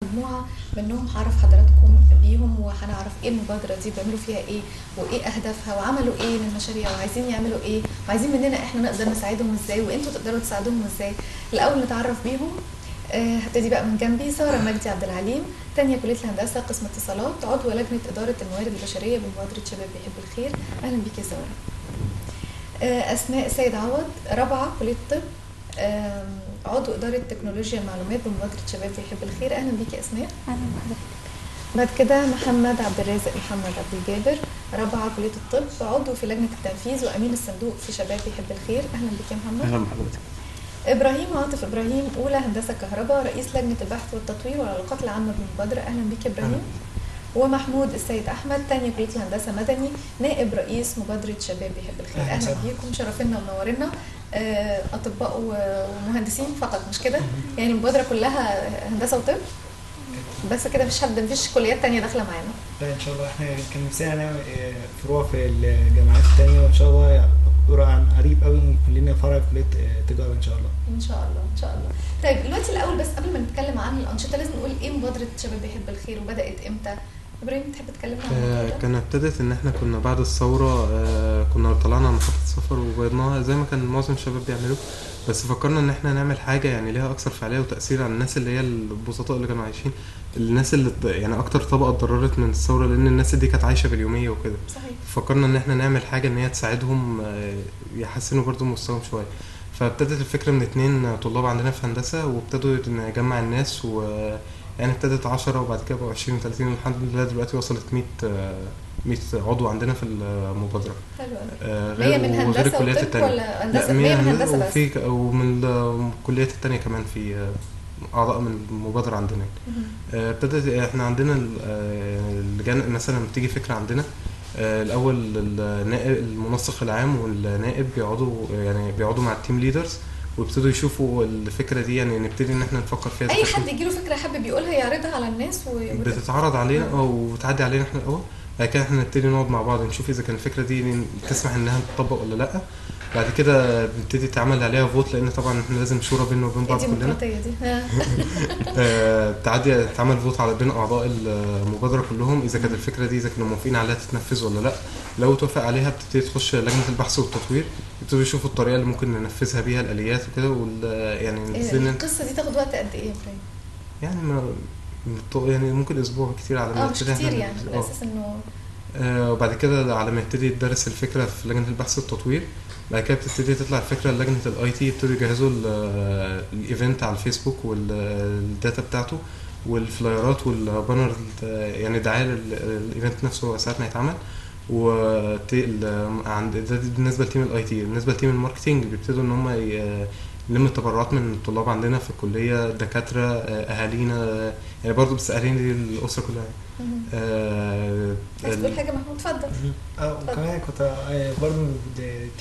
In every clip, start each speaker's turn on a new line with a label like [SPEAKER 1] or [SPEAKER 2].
[SPEAKER 1] مجموعة منهم هعرف حضراتكم بيهم، وهنعرف ايه المبادرة دي، بيعملوا فيها ايه، وايه اهدافها، وعملوا ايه من مشاريع، وعايزين يعملوا ايه، وعايزين مننا احنا نقدر نساعدهم ازاي، وانتوا تقدروا تساعدوهم ازاي. الاول نتعرف بيهم. هبتدي بقى من جنبي ساره مجدي عبد العليم، تانية كلية الهندسة قسم اتصالات، عضو لجنة إدارة الموارد البشرية بمبادرة شباب بيحب الخير. أهلا بيك يا سارة. أسماء سيد عوض، رابعة كلية الطب، عضو إدارة تكنولوجيا المعلومات بمبادرة شباب بيحب الخير. أهلا بيك يا أسماء.
[SPEAKER 2] أهلا بحضرتك.
[SPEAKER 1] بعد كده محمد عبد الرازق محمد عبد الجابر، رابعة كلية الطب، عضو في لجنة التنفيذ وأمين الصندوق في شباب بيحب الخير. أهلا بيك يا محمد.
[SPEAKER 3] أهلا بحضرتك.
[SPEAKER 1] ابراهيم عاطف ابراهيم، اولى هندسة كهرباء، رئيس لجنة البحث والتطوير والعلاقات العامة بالمبادرة. اهلا بيك يا ابراهيم. ومحمود السيد احمد، ثانية كليه الهندسة مدني، نائب رئيس مبادرة شباب بيحب الخير. اهلا بيكم، شرفنا ومنورنا. اطباء ومهندسين فقط، مش كده؟ يعني المبادرة كلها هندسة وطب بس كده، مفيش حد، مفيش كليات تانية داخله معانا؟
[SPEAKER 4] لا ان شاء الله، احنا كان نفسنا نعمل فروع في الجامعات التانية، وان شاء الله عن قريب قوي يكون لنا فرع في كليه تجارة ان شاء الله.
[SPEAKER 1] ان شاء الله ان شاء الله. طيب دلوقتي الاول بس قبل ما نتكلم عن الانشطة لازم نقول ايه مبادرة شباب بيحب الخير وبدات امتى؟ ابراهيم تحب تتكلم عن الموضوع ده؟
[SPEAKER 3] كان ابتدت ان احنا كنا بعد الثورة، كنا طلعنا محطة سفر وبيضناها زي ما كان معظم الشباب بيعملوا، بس فكرنا ان احنا نعمل حاجة يعني ليها اكثر فعالية وتاثير على الناس اللي هي البسطاء اللي كانوا عايشين، الناس اللي يعني اكتر طبقه اتضررت من الثورة، لان الناس دي كانت عايشه باليوميه وكده.
[SPEAKER 1] صحيح.
[SPEAKER 3] فكرنا ان احنا نعمل حاجة ان هي تساعدهم، يحسنوا برضو مستواهم شوية. فابتدت الفكرة من 2 طلاب عندنا في هندسة، وابتدوا نجمع الناس، و يعني ابتدت 10 وبعد كده بقوا 20 و30، والحمد لله دلوقتي وصلت 100 عضو عندنا في المبادرة.
[SPEAKER 1] حلو قوي. 100 من هندسة
[SPEAKER 3] الكليات التانية
[SPEAKER 1] ولا هندسة؟ 100 من هندسة بس،
[SPEAKER 3] وفي ومن الكليات التانية كمان في اعضاء من المبادرة عندنا. ابتدت احنا عندنا اللجان، مثلا بتيجي فكرة عندنا، الاول النائب المنسق العام والنائب بيقعدوا مع ال team leaders ويبتدوا يشوفوا الفكرة دي، يعني نبتدي ان احنا نفكر فيها.
[SPEAKER 1] اي حد يجيله فكرة حابب يقولها يعرضها على الناس
[SPEAKER 3] بتتعرض علينا او بتعدي علينا احنا الاول، بعد كده احنا نبتدي نقعد مع بعض نشوف اذا كان الفكرة دي تسمح انها تطبق ولا لا. بعد كده بنبتدي تعمل عليها vote، لان طبعا احنا لازم شورى بيننا وبين بعض كلنا.
[SPEAKER 1] الديمقراطية دي.
[SPEAKER 3] تعدي تعمل vote على بين اعضاء المبادرة كلهم اذا كانت الفكرة دي اذا كانوا موافقين عليها تتنفذ ولا لا. لو توافق عليها بتبتدي تخش لجنة البحث والتطوير، يبتدوا يشوفوا الطريقة اللي ممكن ننفذها بيها، الاليات وكده. يعني
[SPEAKER 1] القصة دي تاخد وقت قد ايه يا ابراهيم؟
[SPEAKER 3] يعني ما يعني ممكن اسبوع كتير على ما
[SPEAKER 1] مش كتير يعني، على اساس انه
[SPEAKER 3] وبعد كده على ما يبتدي يدرس الفكرة في لجنة البحث والتطوير. بعد كده بتبتدي تطلع الفكرة لجنة ال IT، يبتدوا يجهزوا ال event على الفيسبوك وال data بتاعته وال flyerات وال banner، يعني دعاية لل event نفسه ساعة ما يتعمل. و عند ده بالنسبة ل team ال IT. بالنسبة ل team ال marketing بيبتدوا ان هم يلموا التبرعات من الطلاب عندنا في الكلية، دكاترة، اهالينا، يعني برضه بس اهالينا دي الاسرة كلها.
[SPEAKER 1] عايز تقول حاجة محمود؟ اتفضل.
[SPEAKER 4] وكمان كنت برضه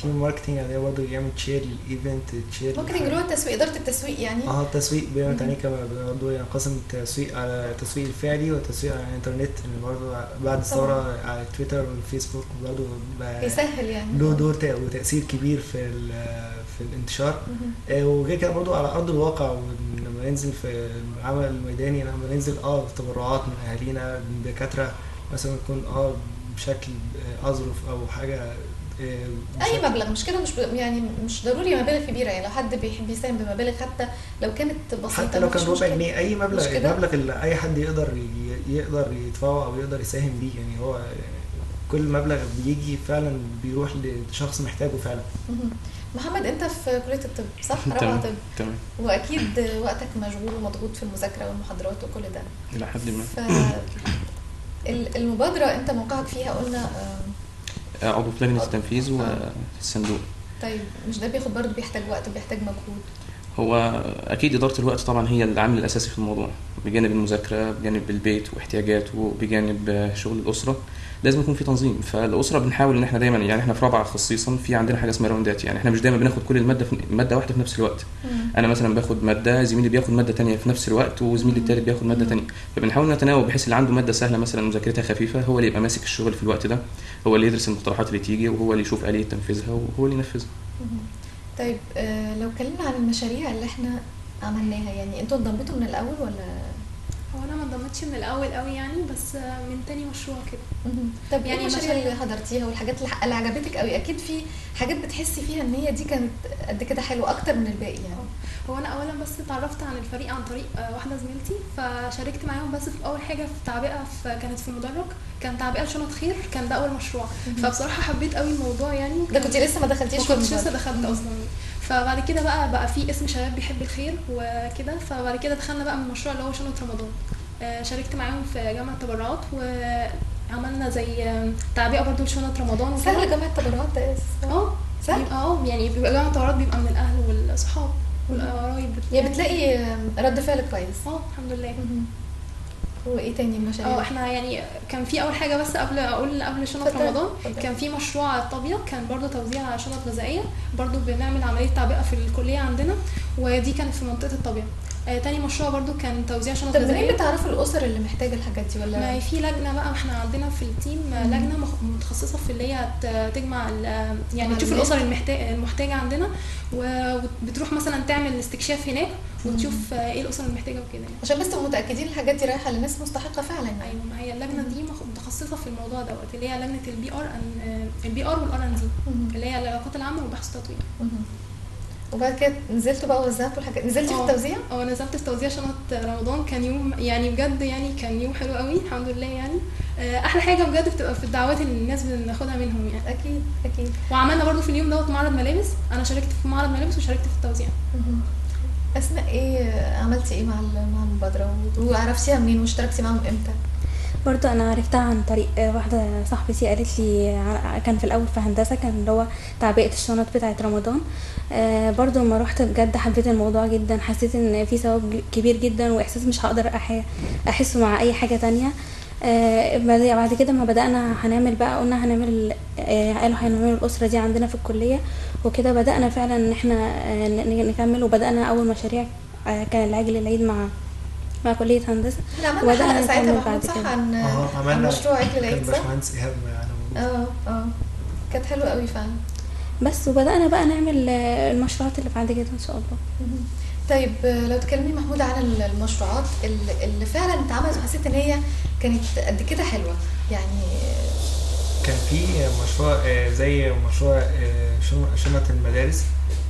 [SPEAKER 4] team marketing يعني برضه يعمل share لل event، share
[SPEAKER 1] marketing اللي هو التسويق، ادارة التسويق يعني.
[SPEAKER 4] التسويق بما تعني كمان برضه ينقسم التسويق على التسويق الفعلي والتسويق على الانترنت، اللي برضه بعد الثورة على تويتر والفيسبوك برضه
[SPEAKER 1] بيسهل يعني
[SPEAKER 4] له دور وتاثير كبير في الانتشار. وغير كده برضه على ارض الواقع لما ننزل في العمل الميداني، لما ننزل تبرعات من اهالينا، من دكاترة مثلا، يكون بشكل اظرف او حاجة،
[SPEAKER 1] اي مبلغ، مش كده؟ مش يعني مش ضروري مبالغ كبيرة، يعني لو حد بيحب يساهم بمبالغ حتى لو كانت بسيطة،
[SPEAKER 4] حتى لو كان ربع جنيه، اي مبلغ، المبلغ اللي اي حد يقدر يدفعه او يقدر يساهم بيه، يعني هو كل مبلغ بيجي فعلا بيروح لشخص محتاجه فعلا.
[SPEAKER 1] محمد انت في كلية الطب صح؟ رابعة طب.
[SPEAKER 5] تمام.
[SPEAKER 1] واكيد وقتك مشغول ومضغوط في المذاكرة والمحاضرات وكل ده.
[SPEAKER 5] الى حد ما.
[SPEAKER 1] المبادرة انت موقعك فيها قلنا
[SPEAKER 5] عضو في لجنة التنفيذ وفي الصندوق.
[SPEAKER 1] طيب مش ده بياخد برضه، بيحتاج وقت وبيحتاج مجهود؟
[SPEAKER 5] هو اكيد ادارة الوقت طبعا هي العامل الاساسي في الموضوع، بجانب المذاكرة، بجانب البيت واحتياجاته، بجانب شغل الاسرة، لازم يكون في تنظيم. فالاسره بنحاول ان احنا دايما، يعني احنا في رابعه خصيصا في عندنا حاجة اسمها roundات، يعني احنا مش دايما بناخد كل المادة في مادة واحدة في نفس الوقت. انا مثلا باخد مادة، زميلي بياخد مادة ثانية في نفس الوقت، وزميلي الثالث بياخد مادة ثانية، فبنحاول نتناوب بحيث اللي عنده مادة سهلة مثلا مذاكرتها خفيفة هو اللي يبقى ماسك الشغل في الوقت ده، هو اللي يدرس المقترحات اللي تيجي، وهو اللي يشوف آلية تنفيذها، وهو اللي ينفذها.
[SPEAKER 1] طيب لو اتكلمنا عن المشاريع اللي احنا عملناها، يعني انتوا انضميتوا من الاول ولا؟
[SPEAKER 2] هو انا انضمتش من الاول قوي يعني، بس من تاني مشروع كده.
[SPEAKER 1] طب يعني المشاريع اللي حضرتيها والحاجات اللي عجبتك قوي، اكيد في حاجات بتحسي فيها ان هي دي كانت قد كده حلوة اكتر من الباقي يعني.
[SPEAKER 2] هو انا اولا بس اتعرفت عن الفريق عن طريق واحدة زميلتي، فشاركت معاهم بس في اول حاجة في تعبئة، كانت في مدرج، كان تعبئة لشنط خير، كان ده اول مشروع. فبصراحة حبيت قوي الموضوع يعني.
[SPEAKER 1] ده كنت لسه ما دخلتيش؟
[SPEAKER 2] ما كنتش لسه دخلت اصلا. فبعد كده بقى في اسم شباب بيحب الخير وكده، فبعد كده دخلنا بقى من المشروع اللي هو شنط رمضان. شاركت معاهم في جامعه تبرعات وعملنا زي تعبئة برضو لشنط رمضان.
[SPEAKER 1] سهل جامعه تبرعات ده؟ سهل.
[SPEAKER 2] يعني بيبقى جامعه تبرعات بيبقى من الاهل والاصحاب والقرايب،
[SPEAKER 1] يعني بتلاقي رد فعل كويس.
[SPEAKER 2] الحمد لله.
[SPEAKER 1] وايه تاني المشاريع؟
[SPEAKER 2] احنا يعني كان في اول حاجة بس قبل اقول قبل شنط رمضان، كان في مشروع الطابيه، كان برضو توزيع شنط غذائية، برضو بنعمل عملية تعبئة في الكلية عندنا، ودي كانت في منطقة الطابيه. تاني مشروع برضو كان توزيع شنط غذائية.
[SPEAKER 1] طب منين بتعرفوا الاسر اللي محتاجه الحاجات دي ولا؟
[SPEAKER 2] ما في لجنة بقى، احنا عندنا في ال team لجنة متخصصة في اللي هي تجمع يعني تشوف الاسر المحتاجه عندنا، وبتروح مثلا تعمل استكشاف هناك وتشوف ايه الاسر المحتاجه وكده يعني.
[SPEAKER 1] عشان بس تبقوا متاكدين الحاجات دي رايحة لناس مستحقه فعلا.
[SPEAKER 2] ايوه، ما هي اللجنة دي متخصصة في الموضوع دوت، اللي هي لجنة ال PR ال PR وال R and D، اللي هي العلاقات العامة والبحث التطوير.
[SPEAKER 1] وبعد كده نزلتوا بقى وزعتوا الحاجات؟ نزلتي في التوزيع؟
[SPEAKER 2] نزلت في توزيع شنط رمضان. كان يوم يعني بجد يعني كان يوم حلو قوي الحمد لله يعني. احلى حاجة بجد بتبقى في الدعوات اللي الناس بناخدها منهم يعني.
[SPEAKER 1] اكيد اكيد.
[SPEAKER 2] وعملنا برضو في اليوم دوت معرض ملابس، انا شاركت في معرض ملابس وشاركت في التوزيع.
[SPEAKER 1] اسماء، ايه عملتي ايه مع المبادرة وعرفتيها منين واشتركتي معاهم امتى؟
[SPEAKER 6] برضو انا عرفتها عن طريق واحدة صاحبتي، قالت لي كان في الاول في هندسة، كان اللي هو تعبئة الشنط بتاعه رمضان. برضو لما روحت بجد حبيت الموضوع جدا، حسيت ان في ثواب كبير جدا واحساس مش هقدر احسه مع اي حاجة تانية. بعد كده ما بدأنا هنعمل بقى، قلنا هنعمل، قالوا هنعمل الأسرة دي عندنا في الكلية وكده. بدأنا فعلا ان احنا نكمل، وبدأنا اول مشاريع كان العجل العيد مع كلية هندسة.
[SPEAKER 1] احنا عملنا حلقة ساعتها محمود صح عن مشروع عجل العيد صح؟
[SPEAKER 4] كان باشمهندس إيهاب معانا
[SPEAKER 1] موجود. كانت حلوة قوي فعلا.
[SPEAKER 6] بس وبدأنا بقى نعمل المشروعات اللي بعد كده ان شاء الله.
[SPEAKER 1] طيب لو تكلمني محمود عن المشروعات اللي فعلا اتعملت وحسيت ان هي كانت قد كده حلوة يعني.
[SPEAKER 4] كان في مشروع زي مشروع شنط المدارس،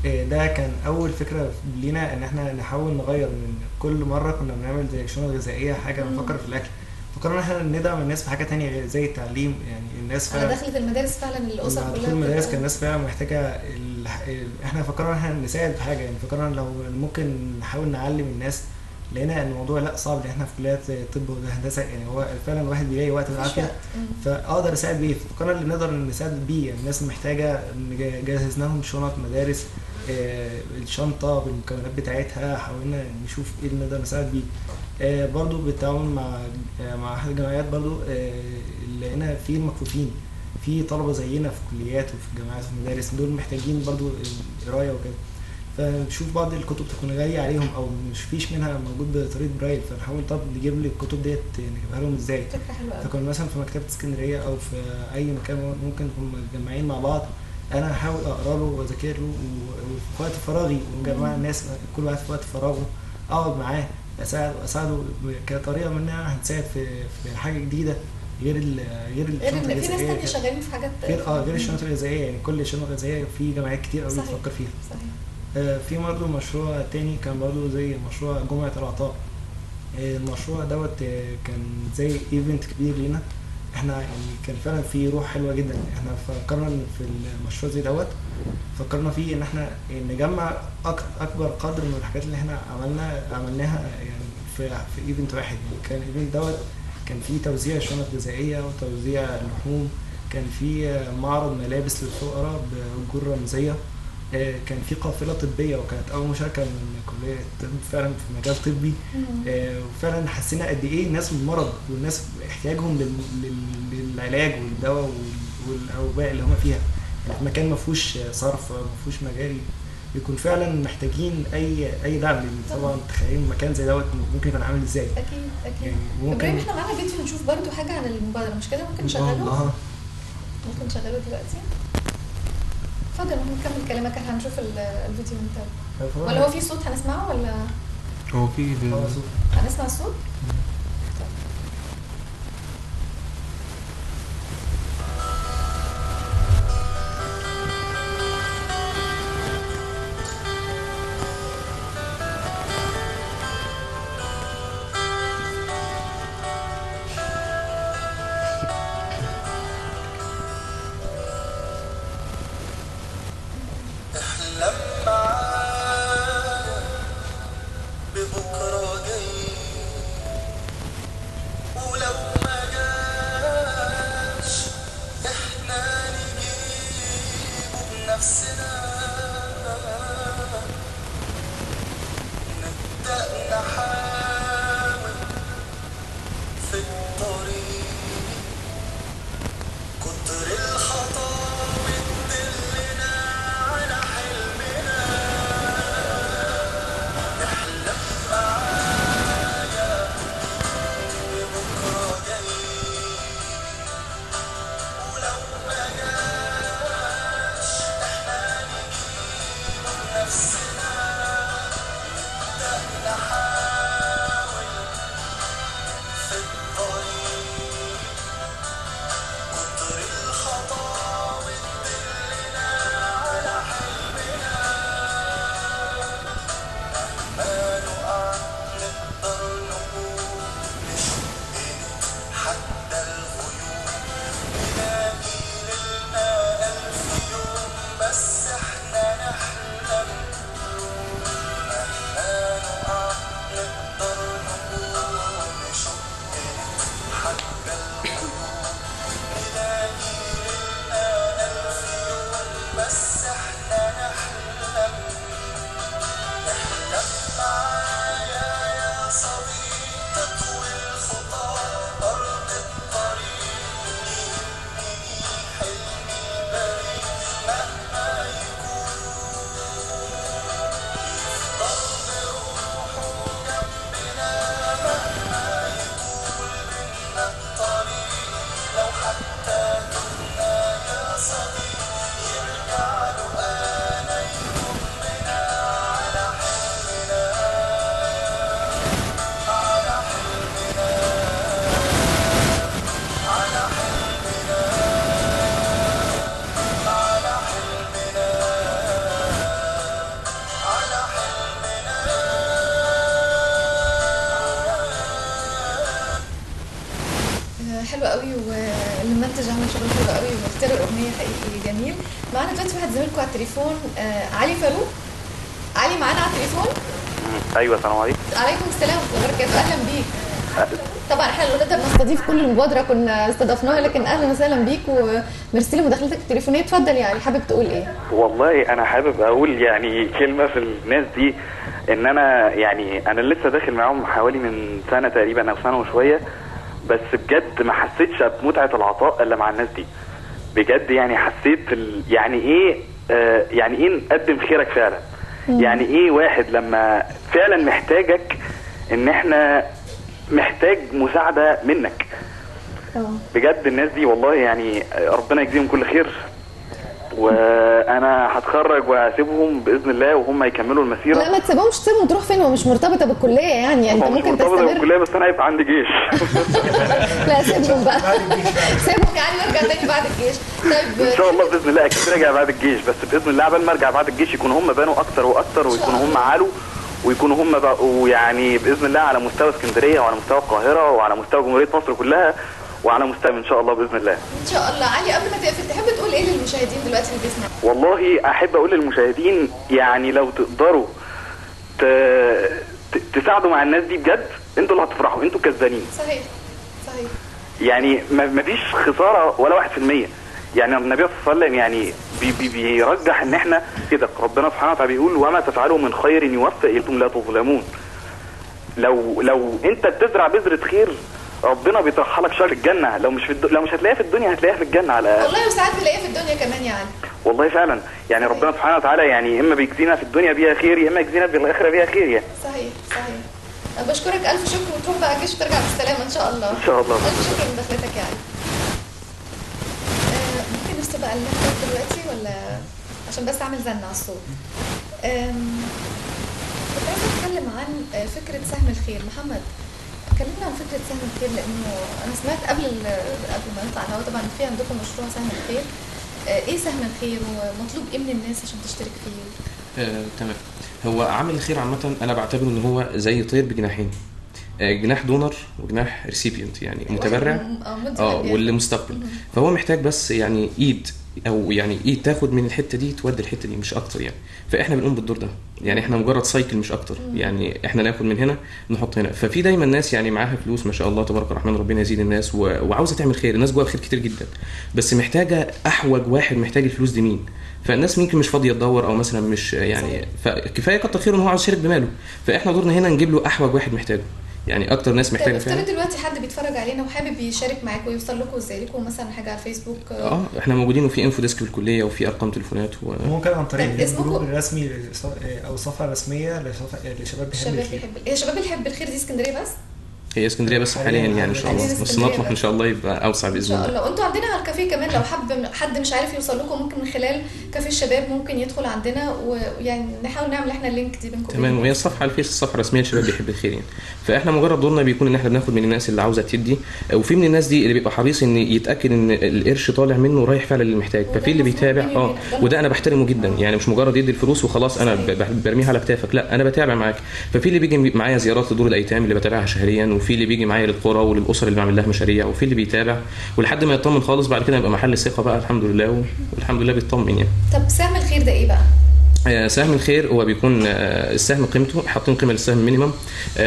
[SPEAKER 4] ده كان اول فكرة لينا ان احنا نحاول نغير من كل مرة كنا بنعمل زي شنط غذائية حاجة نفكر في الاكل، فكرنا ان احنا ندعم الناس في حاجة تانية زي التعليم. يعني الناس فعلا
[SPEAKER 1] دخلت المدارس فعلا، الاسر كلها
[SPEAKER 4] المدارس كان الناس فعلا محتاجه احنا فكرنا ان احنا نساعد في حاجة يعني، فكرنا لو ممكن نحاول نعلم الناس، لقينا ان الموضوع لا صعب لان احنا في كليات طب وهندسة يعني هو فعلا الواحد بيلاقي وقت بالعافية، فاقدر اساعد بيه. فكرنا اللي نقدر نساعد بيه يعني الناس محتاجه، جهزنا لهم شنط مدارس، الشنطة بالمكونات بتاعتها، حاولنا نشوف ايه اللي نقدر نساعد بيه. برضو بالتعاون مع احد الجمعيات برضو، لقينا في المكفوفين، في طلبه زينا في كليات وفي جامعات وفي مدارس، دول محتاجين برضو القراية وكده، فنشوف بعض الكتب تكون غالية عليهم او مش فيش منها موجود بطريقة برايل، فنحاول طب نجيب لي الكتب ديت نجيبها لهم ازاي. فكنا مثلا في مكتبه اسكندرية او في اي مكان ممكن نكون متجمعين مع بعض، انا هحاول اقرا له واذاكر له وفي وقت فراغي، ونجمع الناس كل واحد في وقت فراغه اقعد معاه اساعده كطريقه منها هنساعد في حاجة جديدة غير الشنط الغذائية.
[SPEAKER 1] في ناس تانية شغالين في حاجات
[SPEAKER 4] غير الشنط الغذائية يعني، كل الشنط الغذائية في جمعيات كتير قوي بتفكر فيها.
[SPEAKER 1] صحيح.
[SPEAKER 4] في برضه مشروع تاني كان برضه زي مشروع جمعة العطاء. المشروع دوت كان زي event كبير لينا احنا يعني، كان فعلا في روح حلوة جدا. احنا فكرنا في المشروع زي دوت، فكرنا فيه ان احنا نجمع اكبر قدر من الحاجات اللي احنا عملناها يعني في event واحد. يعني كان ال event دوت كان فيه توزيع شنط غذائية وتوزيع لحوم، كان فيه معرض ملابس للفقراء باجور رمزية، كان في قافله طبية، وكانت اول مشاركة من كليه الطب فعلا في مجال طبي. وفعلا حسينا قد ايه الناس بالمرض والناس احتياجهم للعلاج والدواء والاوباء اللي هم فيها، يعني في مكان ما فيهوش صرف، ما فيهوش مجاري، بيكون فعلا محتاجين اي دعم. طبعا تخيلوا مكان زي دوت ممكن يكون عامل ازاي.
[SPEAKER 1] اكيد اكيد يعني ممكن. ابراهيم احنا معانا فيديو نشوف برضو حاجة عن المبادرة مش كده؟ ممكن نشغله؟ ممكن نشغله دلوقتي؟ اتفضل ممكن نكمل كلامك، احنا هنشوف الفيديو انت ولا هو في صوت هنسمعه ولا
[SPEAKER 3] هو في
[SPEAKER 1] هنسمع الصوت؟ طيب. حلو قوي، والمنتج عمل شغل حلو قوي، واختيار الاغنية حقيقي جميل. معانا دلوقتي واحد زميلكم على التليفون، علي فاروق. علي معانا على التليفون؟
[SPEAKER 7] ايوه، السلام عليكم.
[SPEAKER 1] عليكم السلام ورحمة الله وبركاته، اهلا بيك. طبعا احنا لو نقدر نستضيف كل المبادرة كنا استضفناها، لكن اهلا وسهلا بيك وميرسي لمداخلتك التليفونيه. اتفضل يا علي، حابب تقول ايه؟
[SPEAKER 7] والله انا حابب اقول يعني كلمة في الناس دي، ان انا يعني انا لسه داخل معاهم حوالي من سنة تقريبا او سنة وشوية، بس بجد ما حسيتش بمتعه العطاء الا مع الناس دي بجد. يعني حسيت يعني ايه، يعني ايه نقدم خيرك فعلا، يعني ايه واحد لما فعلا محتاجك، ان احنا محتاج مساعدة منك بجد. الناس دي والله يعني ربنا يجزيهم كل خير، وانا هتخرج واسيبهم باذن الله وهم يكملوا المسيرة.
[SPEAKER 1] لا ما تسيبهمش، تسيبهم تروح فين؟ هو مش مرتبطة بالكلية يعني انت ممكن
[SPEAKER 7] مرتبطة
[SPEAKER 1] تستمر
[SPEAKER 7] بالكلية، بس انا هيبقى عندي جيش.
[SPEAKER 1] لا سيبهم بقى، سيبهم يعني وارجع تاني بعد الجيش. طيب
[SPEAKER 7] ان شاء الله باذن الله اكيد راجع بعد الجيش، بس باذن الله قبل ما ارجع بعد الجيش يكونوا هم بانوا اكتر واكتر، ويكونوا هم عالوا، ويكونوا هم بقوا يعني باذن الله على مستوى اسكندرية وعلى مستوى القاهرة وعلى مستوى جمهورية مصر كلها وعلى مستوى ان شاء الله باذن الله.
[SPEAKER 1] ان شاء الله. علي قبل ما تقفل تحب تقول ايه للمشاهدين دلوقتي اللي بيسمعوا؟
[SPEAKER 7] والله احب اقول للمشاهدين يعني لو تقدروا تساعدوا مع الناس دي بجد، انتوا اللي هتفرحوا، انتوا كسبانين.
[SPEAKER 1] صحيح صحيح.
[SPEAKER 7] يعني ما فيش خسارة ولا 1%. يعني النبي صلى الله عليه وسلم يعني بيرجح ان احنا كده، ربنا سبحانه وتعالى بيقول وما تفعلوا من خير يوفى اليكم لا تظلمون. لو انت بتزرع بذرة خير ربنا بيطرحها لك شجر الجنة، لو مش لو مش هتلاقيها في الدنيا هتلاقيها في الجنة على الاقل.
[SPEAKER 1] والله وساعات بنلاقيها في الدنيا كمان يعني.
[SPEAKER 7] والله فعلا يعني ربنا سبحانه وتعالى يعني اما بيجزينا في الدنيا بيها خير، يا اما يجزينا في الاخرة بيها خير يعني.
[SPEAKER 1] صحيح صحيح. بشكرك الف شكر، وتروح بقى الجيش وترجع بالسلامة ان شاء الله.
[SPEAKER 7] ان شاء الله.
[SPEAKER 1] الف شكر لمداخلتك يا علي. ممكن نفصل بقى اللابتوب دلوقتي ولا عشان بس اعمل زن على الصوت؟ كنت عايزه اتكلم عن فكرة سهم الخير. محمد كلمنا عن فكرة سهم الخير، لانه انا سمعت قبل ما نطلع الهوا طبعا في عندكم مشروع سهم الخير. ايه سهم الخير ومطلوب ايه من الناس عشان تشترك فيه؟
[SPEAKER 5] تمام. هو عامل الخير عامة انا بعتبره ان هو زي طير بجناحين، جناح donor وجناح recipient يعني متبرع واللي مستقبل. فهو محتاج بس يعني ايد، او يعني ايد تاخد من الحتة دي تودي الحتة دي مش اكتر يعني. فاحنا بنقوم بالدور ده يعني، احنا مجرد cycle مش اكتر يعني، احنا ناخد من هنا نحط هنا. ففي دايما ناس يعني معاها فلوس ما شاء الله تبارك الرحمن، ربنا يزيد الناس، وعاوزه تعمل خير. الناس جواها خير كتير جدا، بس محتاجه احوج واحد محتاج الفلوس دي مين. فالناس ممكن مش فاضية تدور، او مثلا مش يعني، فكفايه كتر خيره ان هو عاوز يشارك بماله. فاحنا دورنا هنا نجيب له احوج واحد محتاجه، يعني اكتر ناس محتاجه فعلا.
[SPEAKER 1] طب دلوقتي حد بيتفرج علينا وحابب يشارك معاك ويوصل لكم ازاي؟ لكم مثلا حاجة على الفيسبوك؟
[SPEAKER 5] احنا موجودين، وفي info desk في الكلية، وفي ارقام تليفونات
[SPEAKER 4] ممكن عن طريق ال group الرسمي او الصفحة الرسمية لشباب بيحب الخير.
[SPEAKER 1] هي شباب بيحب الخير دي اسكندرية بس؟
[SPEAKER 5] هي اسكندرية بس حاليا يعني ان شاء الله، بس نطمح ان شاء الله يبقى اوسع باذن الله.
[SPEAKER 1] ان شاء الله. وانتوا عندنا على الكافيه كمان، لو حب حد مش عارف يوصل لكم ممكن من خلال كافيه الشباب ممكن يدخل عندنا، ويعني نحاول نعمل احنا ال link دي بينكم.
[SPEAKER 5] تمام. وهي الصفحة على الفيس الصفحة الرسمية لشباب بيحب الخير يعني. فاحنا مجرد دورنا بيكون ان احنا بناخد من الناس اللي عاوزه تدي، وفي من الناس دي اللي بيبقى حريص ان يتاكد ان القرش طالع منه ورايح فعلا للمحتاج، ففي اللي بيتابع وده انا بحترمه جدا يعني، مش مجرد يدي الفلوس وخلاص انا برميها على كتافك، لا انا بتابع معاك. ففي اللي بيجي معايا زيارات لدور الايتام اللي بتابعها شهريا، وفي اللي بيجي معايا للقرى وللاسر اللي بعمل لها مشاريع، وفي اللي بيتابع ولحد ما يطمن خالص بعد كده يبقى محل ثقة بقى الحمد لله، والحمد لله بيطمن يعني.
[SPEAKER 1] طب سهم الخير ده ايه بقى؟
[SPEAKER 5] سهم الخير هو بيكون السهم قيمته، حاطين قيمة للسهم minimum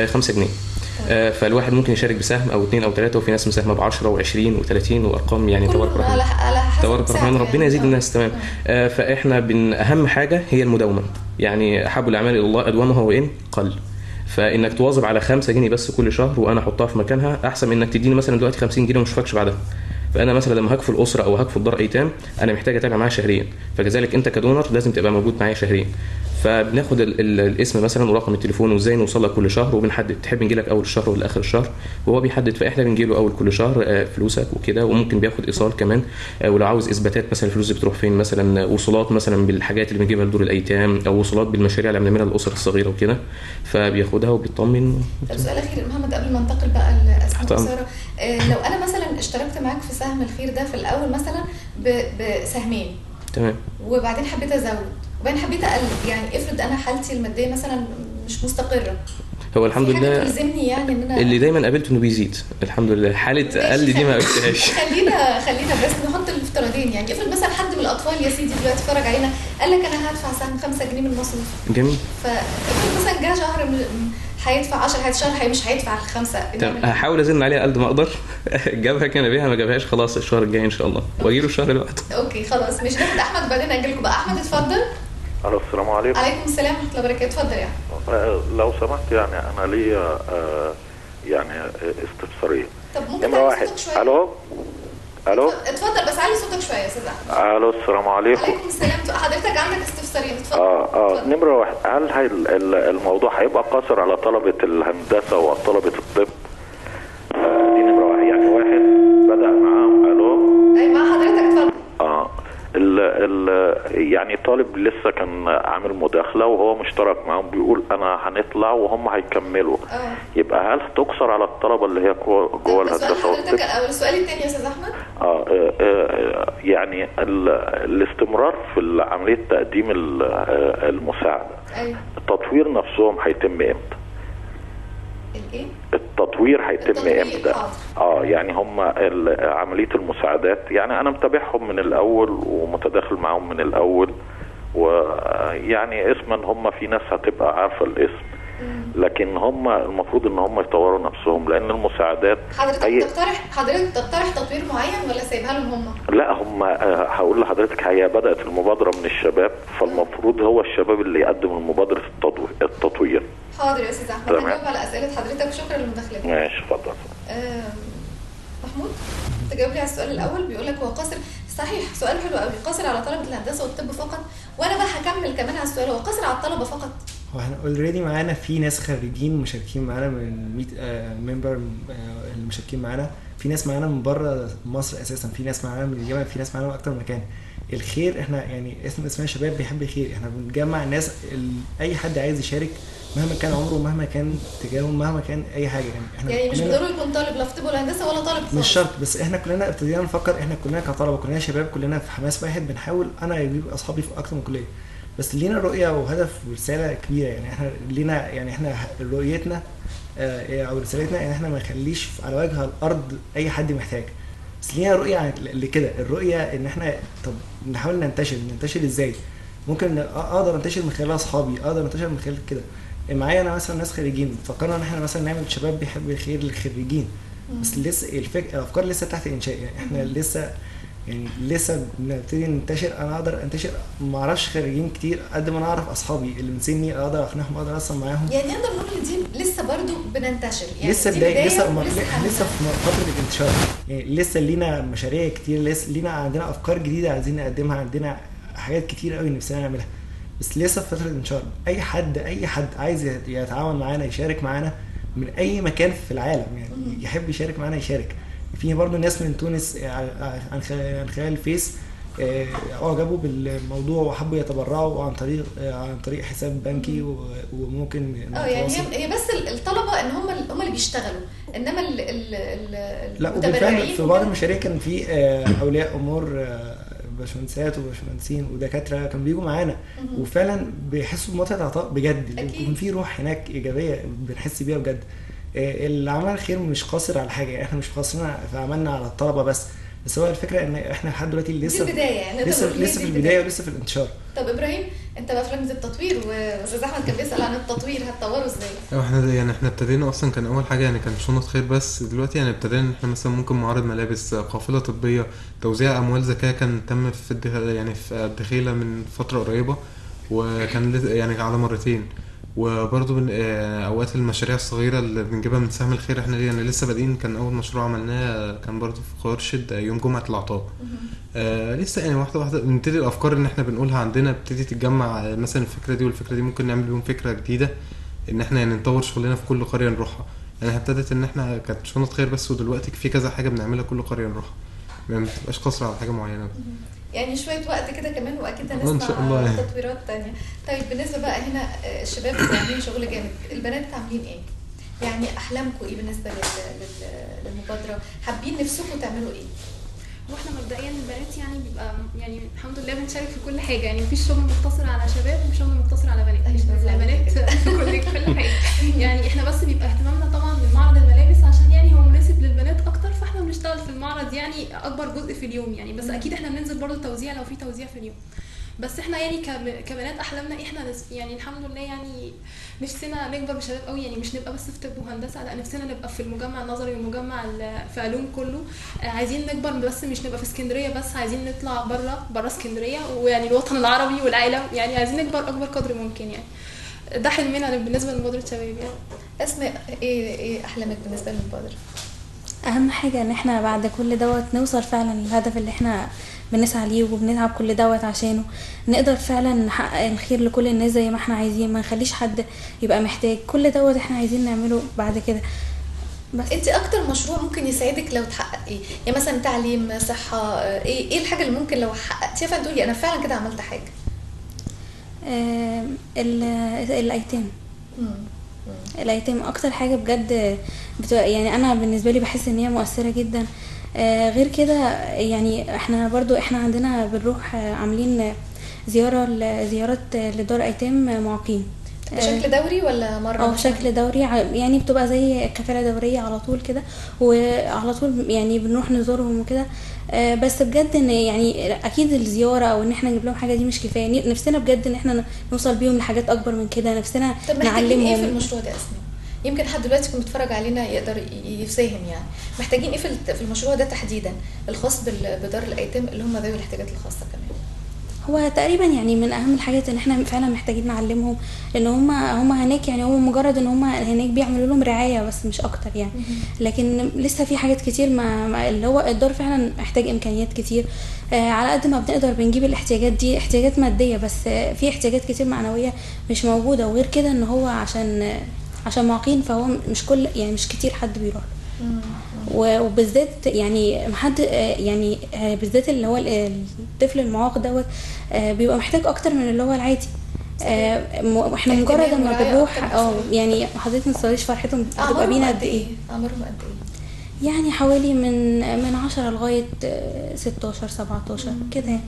[SPEAKER 5] 5 جنيه. فالواحد ممكن يشارك بسهم او 2 او 3، وفي ناس مساهمة ب 10 و20 و30 وارقام يعني تبارك الرحمن تبارك الرحمن ربنا يزيد الناس. تمام. فاحنا اهم حاجة هي المداومة يعني، احب الاعمال الى الله ادومها وان قل. فانك تواظب على 5 جنيه بس كل شهر وانا احطها في مكانها، احسن من انك تديني مثلا دلوقتي 50 جنيه وما اشوفكش بعدها. فانا مثلا لما هكفل اسره او هكفل دار ايتام انا محتاج اتابع معاها شهريا، فكذلك انت ك donor لازم تبقى موجود معايا شهريا. فبناخد الاسم مثلا ورقم التليفون وازاي نوصل لك كل شهر، وبنحدد تحب نجي لك اول الشهر ولا اخر الشهر، وهو بيحدد. فاحنا بنجي له اول كل شهر فلوسك وكده، وممكن بياخد ايصال كمان، ولو عاوز اثباتات مثلا الفلوس دي بتروح فين، مثلا وصولات مثلا بالحاجات اللي بنجيبها لدور الايتام، او وصولات بالمشاريع اللي بنعملها للاسر الصغيرة وكده، فبياخدها وبيطمن.
[SPEAKER 1] طب سؤال اخير محمد قبل ما انتقل بقى لاسماء وسارة، لو انا مثلا اشتركت معاك في سهم الخير ده في الاول مثلا بسهمين، تمام، وبعدين حبيت ازود وبعدين حبيت اقلل، يعني افرض انا حالتي المادية مثلا مش مستقره،
[SPEAKER 5] هو الحمد لله
[SPEAKER 1] تلزمني يعني ان انا
[SPEAKER 5] اللي دايما قابلته انه بيزيد الحمد لله. حاله اقل دي ما قابلتهاش.
[SPEAKER 1] خلينا بس نحط الافتراضين، يعني افرض مثلا حد من الاطفال يا سيدي دلوقتي اتفرج علينا قال لك انا هدفع سهم 5 جنيه من المصروف.
[SPEAKER 5] جميل.
[SPEAKER 1] فافرض مثلا جه شهر هيدفع 10، شهر مش هيدفع 5.
[SPEAKER 5] تمام، هحاول ازن عليها قد ما اقدر. جابها كان بيها، ما جابهاش خلاص الشهر الجاي ان شاء الله، واجيله الشهر اللي بعده.
[SPEAKER 1] okay خلاص مش ناخد احمد وبعدين اجيلكم بقى. احمد اتفضل.
[SPEAKER 8] الو السلام عليكم.
[SPEAKER 1] عليكم السلام ورحمة الله وبركاته، اتفضل يا احمد.
[SPEAKER 8] لو سمحت يعني انا ليا يعني استفساريه.
[SPEAKER 1] طب ممكن تعلي صوتك شوية؟
[SPEAKER 8] الو الو
[SPEAKER 1] اتفضل بس علي صوتك شوية يا استاذ احمد.
[SPEAKER 8] الو السلام عليكم.
[SPEAKER 1] عليكم السلام، حضرتك عندك استفسارين، اتفضل.
[SPEAKER 8] نمره واحد، هل الموضوع هيبقى قاصر على طلبه الهندسة وطلبه الطب؟ دي نمره واحد، يعني واحد بدا معاهم. الو
[SPEAKER 1] اي مع حضرتك اتفضل.
[SPEAKER 8] يعني طالب لسه كان عامل مداخله وهو مشترك معاهم بيقول انا هنطلع وهم هيكملوا. يبقى هل تقصر على الطلبة اللي هي جوه الهندسة والطب؟
[SPEAKER 1] السؤال الثاني يا استاذ احمد.
[SPEAKER 8] يعني الاستمرار في عملية تقديم المساعدة.
[SPEAKER 1] ايوه.
[SPEAKER 8] التطوير نفسهم هيتم امتى؟
[SPEAKER 1] الايه؟
[SPEAKER 8] التطوير هيتم امتى؟ يعني هم عملية المساعدات، يعني انا متابعهم من الاول ومتداخل معاهم من الاول، ويعني اسما هم في ناس هتبقى عارفه الاسم، لكن هم المفروض ان هم يطوروا نفسهم لان المساعدات.
[SPEAKER 1] حضرتك تقترح تطوير معين ولا سايبها لهم هم؟
[SPEAKER 8] لا هم هقول لحضرتك هي بدات المبادرة من الشباب، فالمفروض هو الشباب اللي يقدم المبادرة التطوير.
[SPEAKER 1] حاضر يا استاذ احمد، هجاوب على اسئلة حضرتك، شكرا لمداخلتك.
[SPEAKER 8] ماشي اتفضل.
[SPEAKER 1] محمود تجاوب لي على السؤال الاول، بيقول لك هو قاصر، صحيح سؤال حلو قوي، قاصر على طلبه الهندسة والطب فقط؟ وانا بقى هكمل كمان على السؤال، هو قاصر على الطلبة فقط؟
[SPEAKER 4] هو احنا already معانا في ناس خريجين مشاركين معانا من 100 member المشاركين معانا، في ناس معانا من بره مصر اساسا، في ناس معانا من الجامعة، في ناس معانا من اكتر مكان. الخير احنا يعني اسمنا شباب بيحب الخير، احنا بنجمع الناس، اي حد عايز يشارك مهما كان عمره، مهما كان اتجاهه، مهما كان اي حاجة. يعني احنا
[SPEAKER 1] يعني مش بالضروري يكون طالب لا في طب ولا هندسة ولا طالب خالص،
[SPEAKER 4] مش شرط، بس احنا كلنا ابتدينا نفكر، احنا كلنا كطلبه، كلنا شباب، كلنا في حماس واحد بنحاول. انا بيبقى اصحابي في اكتر من كليه، بس لينا رؤية وهدف ورسالة كبيرة. يعني احنا لينا، يعني احنا رؤيتنا او رسالتنا ان احنا ما نخليش على وجه الارض اي حد محتاج، بس لينا رؤية لكده. الرؤية ان احنا طب نحاول ننتشر ازاي؟ ممكن اقدر انتشر من خلال اصحابي، اقدر انتشر من خلال كده. معايا انا مثلا ناس خريجين، فكرنا ان احنا مثلا نعمل شباب بيحب الخير للخريجين، بس لسه الافكار لسه تحت انشاء. يعني احنا لسه، يعني لسه بنبتدي ننتشر. انا اقدر انتشر، ما اعرفش خريجين كتير قد ما انا اعرف اصحابي اللي من سني، اقدر اقنعهم، اقدر اصلا معاهم.
[SPEAKER 1] يعني نقدر نقول دي لسه برضو بننتشر، يعني
[SPEAKER 4] لسه بداية، لسه في فترة الانتشار. يعني لسه لينا مشاريع كتير، لسه لينا عندنا افكار جديدة عايزين نقدمها، عندنا حاجات كتير قوي نفسنا نعملها، بس لسه في فترة الانتشار. اي حد عايز يتعاون معانا، يشارك معانا من اي مكان في العالم، يعني يحب يشارك معانا يشارك. في برضه ناس من تونس عن خلال الفيس اعجبوا بالموضوع وحبوا يتبرعوا عن طريق حساب بنكي، وممكن
[SPEAKER 1] يعني هي بس الطلبة ان هم اللي بيشتغلوا، انما
[SPEAKER 4] لا. وبالفعل في بعض المشاريع كان في اولياء امور، باشمهندسات وباشمهندسين ودكاترة كانوا بيجوا معانا، وفعلا بيحسوا بمتعه عطاء بجد، بيكون في روح هناك ايجابية بنحس بيها بجد. العمل الخير مش قاصر على حاجة، يعني احنا مش قاصرين في عملنا على الطلبة بس هو الفكرة ان احنا لحد دلوقتي لسه
[SPEAKER 1] البداية، يعني
[SPEAKER 4] لسه في البداية ولسه في الانتشار.
[SPEAKER 1] طب ابراهيم انت بقى في لجنة التطوير، واستاذ احمد كان بيسال عن التطوير، هتطوروا ازاي؟
[SPEAKER 3] احنا يعني احنا ابتدينا اصلا كان اول حاجة يعني كان شنط خير، بس دلوقتي يعني ابتدينا ان احنا مثلا ممكن معارض ملابس، قافله طبية، توزيع اموال زكاة كان تم في يعني في الدخيله من فترة قريبه، وكان يعني على مرتين. وبرضه اوقات المشاريع الصغيرة اللي بنجيبها من سهم الخير، احنا يعني لسه بادئين، كان اول مشروع عملناه كان برضه في خورشيد يوم جمعه العطاء. لسه يعني واحدة واحدة بنبتدي الافكار اللي احنا بنقولها عندنا بتبتدي تتجمع، مثلا الفكرة دي والفكرة دي ممكن نعمل بيهم فكرة جديدة، ان احنا يعني نطور شغلنا في كل قرية نروحها. يعني ابتدت ان احنا كانت شنط خير بس، ودلوقتي في كذا حاجة بنعملها كل قرية نروحها، ما بتبقاش قاصرة على حاجة معينة.
[SPEAKER 1] يعني شوية وقت كده كمان واكيد هنسمع تطويرات تانية. طيب بالنسبة بقى هنا الشباب عاملين شغل جامد، البنات عاملين ايه؟ يعني احلامكم ايه بالنسبة للمبادرة؟ حابين نفسكم تعملوا ايه؟
[SPEAKER 2] واحنا مبدئيا البنات يعني بيبقى يعني الحمد لله بنشارك في كل حاجة، يعني مفيش شغل مقتصر على شباب ومش شغل مقتصر على بنات، البنات في كل حاجة. يعني احنا بس بيبقى اهتمامنا طبعا بالمعرض الملابس عشان يعني هو مناسب للبنات اكتر، فاحنا بنشتغل في المعرض يعني اكبر جزء في اليوم يعني، بس اكيد احنا بننزل برضو توزيع لو في توزيع في اليوم. بس احنا يعني كبنات احلامنا احنا يعني الحمد لله يعني نفسنا نكبر بشباب قوي، يعني مش نبقى بس في طب وهندسة، لا نفسنا نبقى في المجمع النظري والمجمع في علوم كله. عايزين نكبر بس مش نبقى في اسكندرية بس، عايزين نطلع بره اسكندرية ويعني الوطن العربي والعالم، يعني عايزين نكبر اكبر قدر ممكن يعني. ده حلمنا بالنسبة لمبادرة شباب يعني.
[SPEAKER 1] اسماء، ايه احلامك بالنسبة للمبادره؟
[SPEAKER 6] اهم حاجة ان احنا بعد كل دوت نوصل فعلا للهدف اللي احنا بنسعى ليه وبنتعب كل دوت عشانه، نقدر فعلا نحقق الخير لكل الناس زي ما احنا عايزين، ما نخليش حد يبقى محتاج. كل دوت احنا عايزين نعمله بعد كده.
[SPEAKER 1] بس انت اكتر مشروع ممكن يساعدك لو تحقق ايه؟ يعني مثلا تعليم، صحة، ايه الحاجة اللي ممكن لو حققتيها فعلا تقولي انا فعلا كده عملت حاجة؟
[SPEAKER 6] الايتام. الايتام اكتر حاجة بجد يعني انا بالنسبة لي بحس ان هي مؤثرة جدا. غير كده يعني احنا برضو عندنا بنروح عاملين زيارات لدار ايتام معاقين.
[SPEAKER 1] بشكل دوري ولا مرة؟
[SPEAKER 6] بشكل دوري يعني، بتبقى زي كفالة دورية على طول كده، وعلى طول يعني بنروح نزورهم وكده. بس بجد ان يعني اكيد الزيارة او ان احنا نجيب لهم حاجة دي مش كفاية، نفسنا بجد ان احنا نوصل بيهم لحاجات اكبر من كده، نفسنا نعلمهم.
[SPEAKER 1] ايه في المشروع ده اسمه؟ يمكن حد دلوقتي يكون بيتفرج علينا يقدر يساهم، يعني محتاجين ايه في المشروع ده تحديدا الخاص بدار الايتام اللي هم ذوي الاحتياجات الخاصة كمان؟
[SPEAKER 6] هو تقريبا يعني من اهم الحاجات ان احنا فعلا محتاجين نعلمهم، لان هم هناك يعني هو مجرد ان هم هناك بيعملوا لهم رعاية بس مش اكتر يعني. لكن لسه في حاجات كتير ما اللي هو الدار فعلا محتاج امكانيات كتير. على قد ما بنقدر بنجيب الاحتياجات دي، احتياجات مادية، بس في احتياجات كتير معنوية مش موجودة. وغير كده ان هو عشان معاقين، فهو مش كل يعني مش كتير حد بيروح له. وبالذات يعني حد يعني بالذات اللي هو الطفل المعاق دوت بيبقى محتاج اكتر من اللي هو العادي. احنا مجرد ما بنروح يعني حضرتك ما تصوريش فرحتهم بتبقى بينا قد ايه.
[SPEAKER 1] عمرهم قد ايه؟
[SPEAKER 6] يعني حوالي من 10 لغاية 16 17 كده يعني.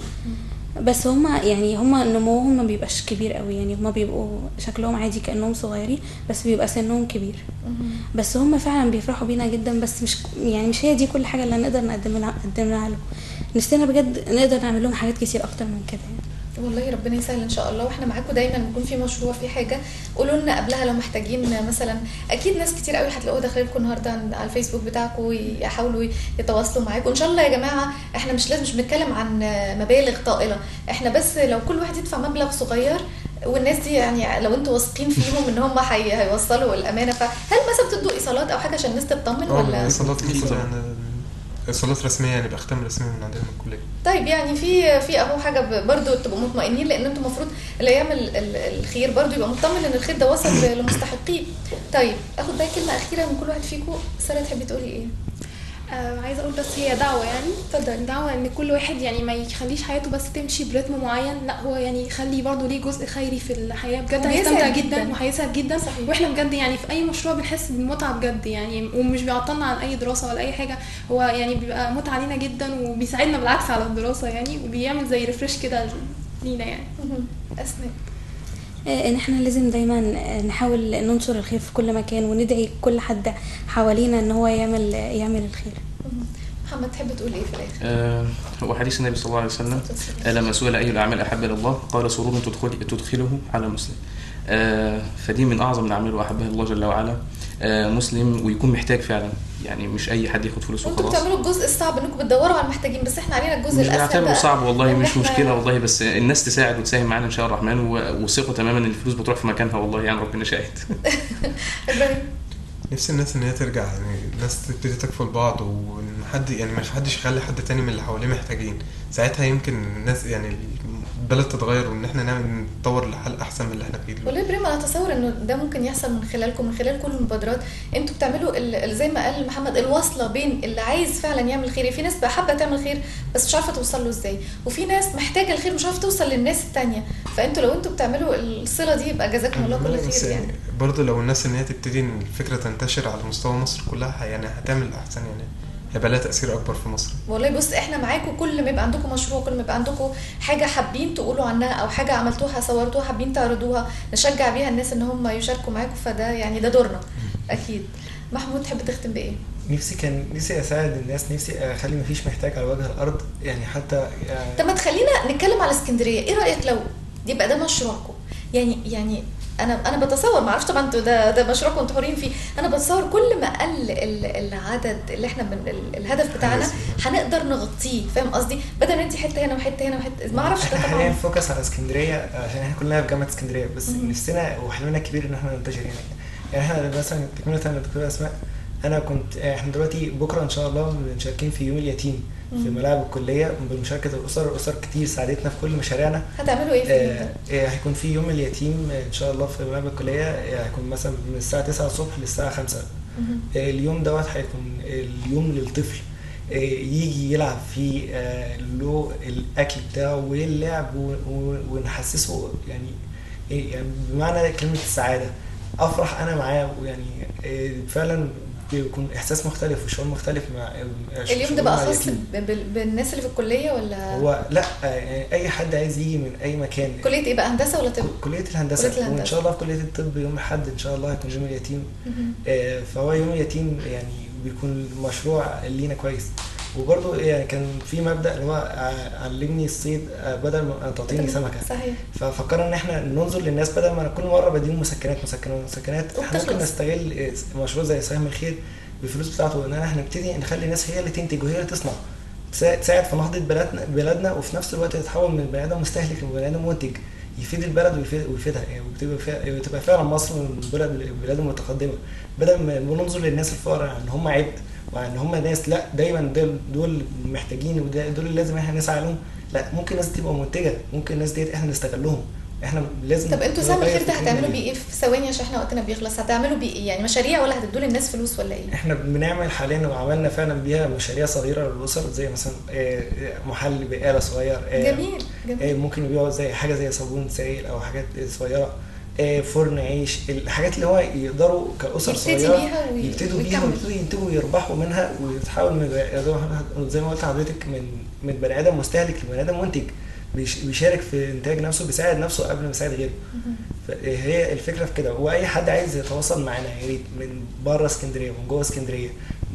[SPEAKER 6] بس هما يعني هما نموهم ما بيبقاش كبير قوي، يعني هما بيبقوا شكلهم عادي كأنهم صغيرين، بس بيبقى سنهم كبير. بس هما فعلا بيفرحوا بينا جدا، بس مش يعني مش هي دي كل حاجة اللي نقدر نقدمها لهم. نفسنا بجد نقدر نعمل لهم حاجات كتير اكتر من كده يعني.
[SPEAKER 1] والله ربنا يسهل ان شاء الله، واحنا معاكم دايما. بيكون في مشروع في حاجة قولوا لنا قبلها لو محتاجين مثلا. اكيد ناس كتير قوي هتلاقوها داخله لكم النهارده على الفيسبوك بتاعكم ويحاولوا يتواصلوا معاكم. ان شاء الله يا جماعة احنا مش لازم، مش بنتكلم عن مبالغ طائلة، احنا بس لو كل واحد يدفع مبلغ صغير، والناس دي يعني لو انتوا واثقين فيهم ان هم هيوصلوا الامانة. فهل مثلا بتدوا ايصالات او حاجة عشان الناس تطمن ولا
[SPEAKER 3] ايصالات يعني ايصالات رسمية، يعني باختام رسمي من عندنا من الكلية؟
[SPEAKER 1] طيب يعني في اهو حاجة برضو تبقوا مطمئنين، لان انتوا المفروض اللي يعمل الخير برضو يبقى مطمن ان الخير ده وصل لمستحقيه. طيب اخد بقى كلمة اخيرة من كل واحد فيكم. ساره تحبي تقولي ايه؟
[SPEAKER 2] عايزه اقول بس هي دعوه يعني.
[SPEAKER 1] اتفضلي.
[SPEAKER 2] دعوه ان كل واحد يعني ما يخليش حياته بس تمشي برتم معين، لا هو يعني يخلي برضه ليه جزء خيري في الحياة بجد، هيستمتع جدا وهيسعد جدا. صحيح. واحنا بجد يعني في اي مشروع بنحس بالمتعة بجد يعني، ومش بيعطلنا عن اي دراسة ولا اي حاجة، هو يعني بيبقى متعه لينا جدا وبيساعدنا بالعكس على الدراسة يعني، وبيعمل زي refresh كده لينا يعني.
[SPEAKER 1] اسماء،
[SPEAKER 6] ان احنا لازم دايما نحاول ننشر الخير في كل مكان، وندعي كل حد حوالينا ان هو يعمل الخير.
[SPEAKER 1] محمد تحب تقول ايه في الاخر؟
[SPEAKER 5] هو حديث النبي صلى الله عليه وسلم لما سئل اي الاعمال احب الى الله قال سرور تدخله على مسلم. فدي من اعظم الاعمال واحبها الله جل وعلا. مسلم ويكون محتاج فعلا، يعني مش اي حد ياخد فلوس وخلاص.
[SPEAKER 1] انتوا بتعملوا الجزء الصعب انكم بتدوروا على المحتاجين، بس احنا علينا الجزء الاسهل.
[SPEAKER 5] مش بنعتبره صعب والله، مش مشكلة والله، بس الناس تساعد وتساهم معانا ان شاء الله الرحمن، وثقوا تماما ان الفلوس بتروح في مكانها والله، يعني ربنا شاهد.
[SPEAKER 1] ابراهيم،
[SPEAKER 3] نفسي الناس ان هي ترجع، يعني الناس تبتدي تكفل بعض، وان حد يعني ما حدش يخلي حد تاني من اللي حواليه محتاجين. ساعتها يمكن الناس يعني البلد تتغير، وان احنا نعمل نتطور لحل احسن من اللي احنا فيه دلوقتي.
[SPEAKER 1] والله بريم، انا اتصور انه ده ممكن يحصل من خلالكم، من خلال كل المبادرات انتوا بتعملوا زي ما قال محمد الوصلة بين اللي عايز فعلا يعمل خير. في ناس حابة تعمل خير بس مش عارفه توصل له ازاي، وفي ناس محتاجه الخير مش عارفه توصل للناس الثانية. فانتوا لو انتوا بتعملوا الصلة دي يبقى جزاكم الله كل خير. يعني
[SPEAKER 3] برضه لو الناس ان هي تبتدي ان الفكرة تنتشر على مستوى مصر كلها، يعني هتعمل احسن، يعني هيبقى لها تاثير اكبر في مصر.
[SPEAKER 1] والله بص احنا معاكم، كل ما يبقى عندكم مشروع، كل ما يبقى عندكم حاجة حابين تقولوا عنها او حاجة عملتوها صورتوها حابين تعرضوها نشجع بيها الناس ان هم يشاركوا معاكم، فده يعني ده دورنا اكيد. محمود تحب تختم بايه؟
[SPEAKER 4] نفسي اساعد الناس، نفسي اخلي مفيش محتاج على وجه الارض يعني. حتى يعني
[SPEAKER 1] طب ما تخلينا نتكلم على اسكندرية، ايه رايك لو يبقى ده مشروعكم؟ يعني انا بتصور، ما اعرفش طبعا انتوا ده مشروعكم انتوا حرين فيه، انا بتصور كل ما قل العدد اللي احنا من الهدف بتاعنا هنقدر نغطيه، فاهم قصدي؟ بدل ما انت حتة هنا وحتة هنا وحتة ما اعرفش.
[SPEAKER 4] احنا حاليا focus على اسكندرية عشان احنا كلنا في جامعه اسكندرية، بس نفسنا وحلمنا الكبير ان احنا ننتشر هناك. يعني احنا مثلا تكمله للدكتوره اسماء، انا كنت احنا دلوقتي بكره ان شاء الله مشاركين في يوم اليتيم في ملاعب الكلية بمشاركة الاسر كتير ساعدتنا في كل مشاريعنا.
[SPEAKER 1] هتعملوا ايه في اليوم ده؟
[SPEAKER 4] هيكون في يوم اليتيم ان شاء الله في ملاعب الكلية، هيكون مثلا من الساعة 9 الصبح للساعة 5. اليوم دوت هيكون اليوم للطفل يجي يلعب فيه، له الاكل بتاعه واللعب، ونحسسه يعني بمعنى كلمة السعادة، افرح انا معاه، ويعني فعلا بيكون احساس مختلف وشعور مختلف. مع
[SPEAKER 1] اليوم ده بقى خاص بالناس اللي في الكلية ولا
[SPEAKER 4] هو لا، يعني اي حد عايز يجي من اي مكان.
[SPEAKER 1] كليه ايه بقى، هندسة ولا طب؟
[SPEAKER 4] كليه الهندسة. وان شاء الله في كليه الطب يوم الاحد ان شاء الله هيكون يوم اليتيم. فهو يوم اليتيم يعني بيكون مشروع لينا كويس. وبرضه يعني كان في مبدا اللي هو علمني الصيد بدل ما تعطيني سمكة.
[SPEAKER 1] صحيح.
[SPEAKER 4] ففكرنا ان احنا ننظر للناس بدل ما كل مرة بديهم مسكنات مسكنات مسكنات، احنا ممكن نستغل مشروع زي سهم الخير بالفلوس بتاعته، ان احنا نبتدي نخلي الناس هي اللي تنتج وهي اللي تصنع، تساعد في نهضة بلدنا، وفي نفس الوقت تتحول من بني ادم مستهلك لبني ادم منتج يفيد البلد ويفيدها يعني، وتبقى فعلا مصر من البلاد المتقدمة. بدل ما ننظر للناس الفقراء ان هم عبء وان هم ناس، لا دايما دول محتاجين ودول اللي لازم احنا نسعى لهم، لا ممكن الناس تبقى منتجه، ممكن الناس ديت احنا نستغلهم، احنا لازم.
[SPEAKER 1] طب انتوا سهم الخير ده هتعملوا بيه ايه في ثواني عشان احنا وقتنا بيخلص؟ هتعملوا بيه ايه يعني، مشاريع ولا هتدوا للناس فلوس ولا ايه؟
[SPEAKER 4] احنا بنعمل حاليا وعملنا فعلا بيها مشاريع صغيرة للاسر، زي مثلا محل بقاله صغير.
[SPEAKER 1] جميل جميل.
[SPEAKER 4] ممكن يبيعوا زي حاجة زي صابون سائل او حاجات صغيرة، فرن عيش، الحاجات اللي هو يقدروا كأسر صغيرة يبتدوا بيها ويبتدوا ينتجوا ويربحوا منها، ويتحول من زي ما قلت لحضرتك من بني ادم مستهلك لبني ادم منتج، بيشارك في انتاج نفسه، بيساعد نفسه قبل ما يساعد غيره. فهي الفكرة في كده. واي حد عايز يتواصل معانا يا ريت، من بره اسكندرية ومن جوه اسكندرية،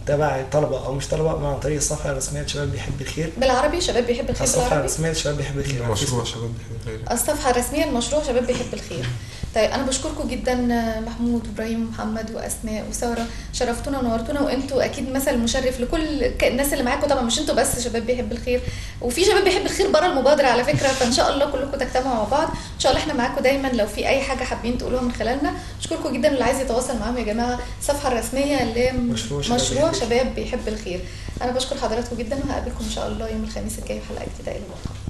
[SPEAKER 4] تبع طلبه او مش طلبه، عن طريق الصفحة الرسمية لشباب بيحب الخير
[SPEAKER 1] بالعربي. شباب بيحب الخير
[SPEAKER 4] الصفحة الرسمية لشباب بيحب الخير،
[SPEAKER 3] مشروع شباب بيحب الخير،
[SPEAKER 1] الصفحة الرسمية لمشروع شباب بيحب الخير. طيب انا بشكركم جدا محمود وابراهيم ومحمد واسماء وسارة، شرفتونا ونورتونا، وانتوا اكيد مثل مشرف لكل الناس اللي معاكم، طبعا مش انتوا بس شباب بيحب الخير، وفي شباب بيحب الخير بره المبادرة على فكرة، فان شاء الله كلكم تجتمعوا مع بعض ان شاء الله. احنا معاكم دايما لو في اي حاجة حابين تقولوها من خلالنا. بشكركم جدا. اللي عايز يتواصل معاهم يا جماعة، الصفحة الرسمية لمشروع شباب بيحب الخير. انا بشكر حضراتكم جدا، وهقابلكم ان شاء الله يوم الخميس الجاي في حلقة جديدة. الى اللقاء.